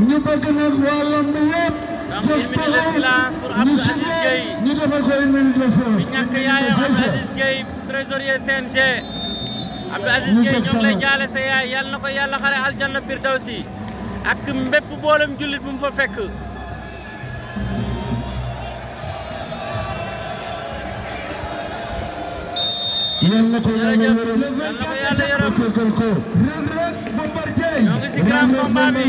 ñu bëgg nag wàllam bi yëpp. donc une minute de silence pour Abdou Aziz Gueye. ñu defal ko une minute de silence. bi ñàkk yaayam Abdou Aziz Gueye trésorier CNG. Abdou Aziz Gueye ñoo ngi lay jaale sa yaay yal na ko yàlla xare aljanna firdawsi ak mbépp mboolem jullit bu mu fa fekk. yal na ko yàlla yërëm. ñoo ngi si grand combat bi.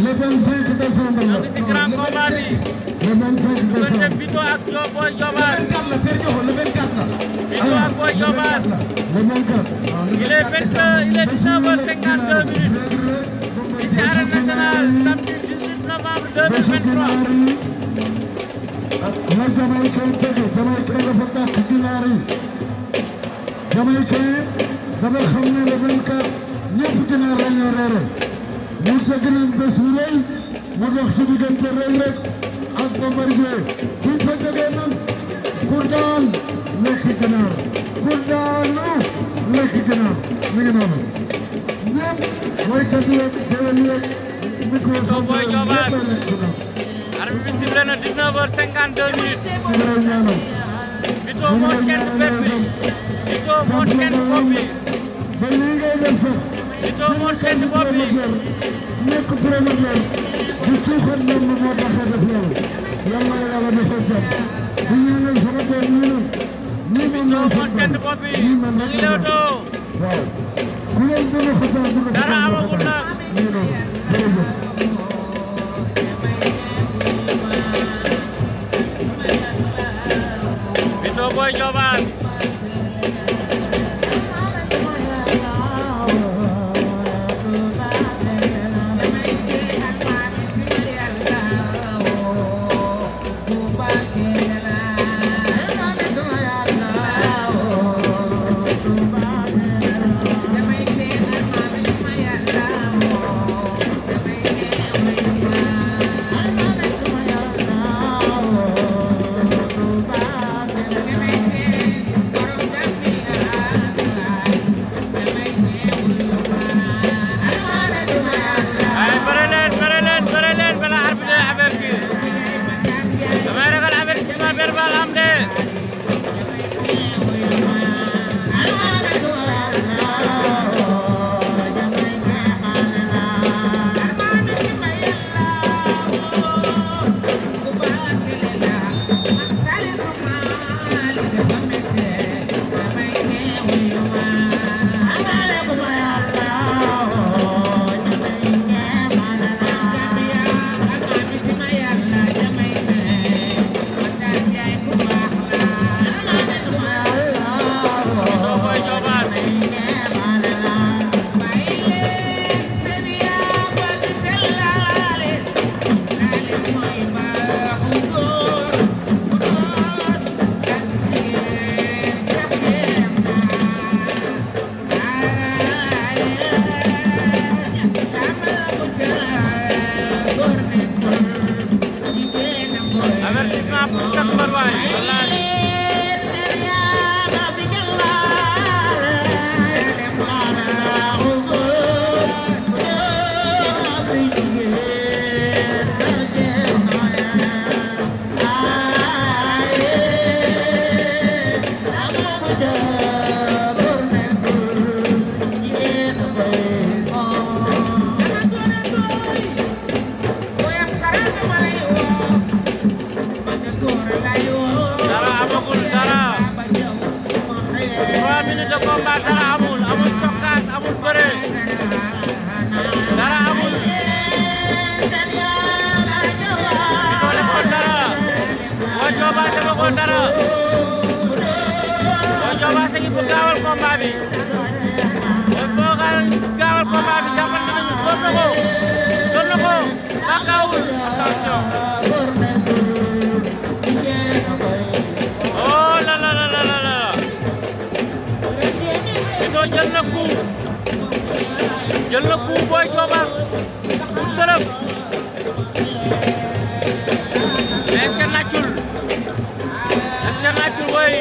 le 25 décembre la. ñoo ngi si grand combat bi. le 25 décembre. Vito ak Boy Diobass. Vito ak Boy Diobass. le 24. il est 19h52 minutes. ici Arène Nationale samedi 18 novembre 2023. la Jamaïcain bëgg Jamaïcain dafa dàq ginaar yi. Jamaïcain dafa xam ne le 24 ñëpp ginaar la ñu reere. mu tëgg leen bés bu rëy mu dox ci diggante Reug Reug ak Bombardier buñ fa jógee nag pour daan lekk ginaar pour daanu lekk ginaar mi ngi noonu ñëpp woykat yeeg jëwel yeeg microphone Boy Diobass. ñëpp lekk ginaar. arbitre bi sifflé na 19h52 minutes. ñu ngi lay ñaanal. Vito moo kenn bépp bi. Vito moo kenn bopp bi. ba lii ngay def sax. Vito moo kenn bopp bi. nekk promoteur di suuxat ndam moo tax a def loolu yàlla na yàlla defal jàmm di ñaanal sama doom yi noonu nii moom laa Vito moo kenn bopp bi. nii man mu ngi Leewtoo. waaw ku leen bëgg a xataa bëgg a dara amagul nag. nii noonu jërëjëf. Vito Boy Diobass. Avertissement pour chaque mbër waay. combat bi mooy boo gaawal combat bi jàppante nañu door na ko ba gaawul attention oh la la la la la Vito jël na coup Boy Diobass bu tërëf est-ce que naccul woy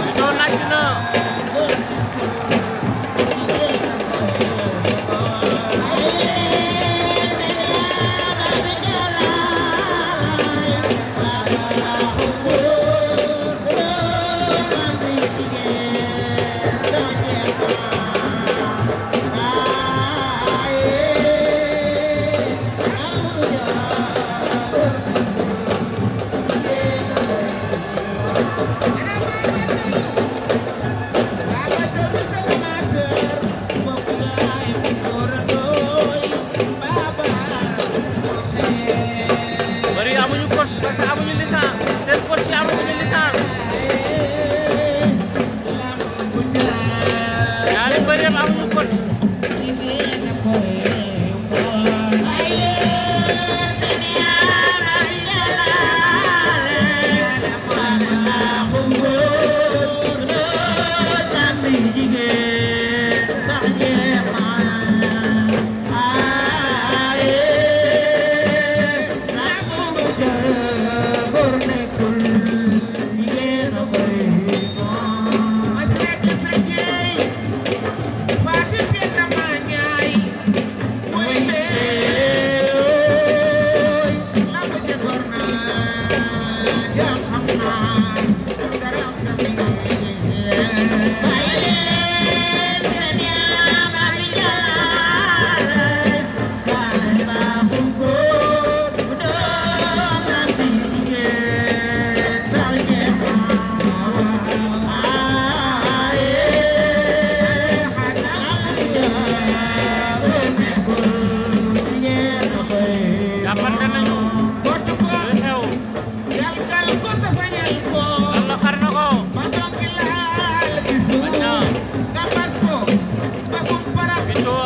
Vito nacc na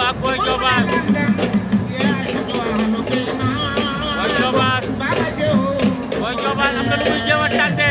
ak Boy Diobass Boy Diobass am na lu muy jéem a tànte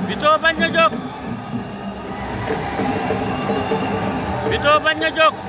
Vito bañ na jóg Vito bañ na jóg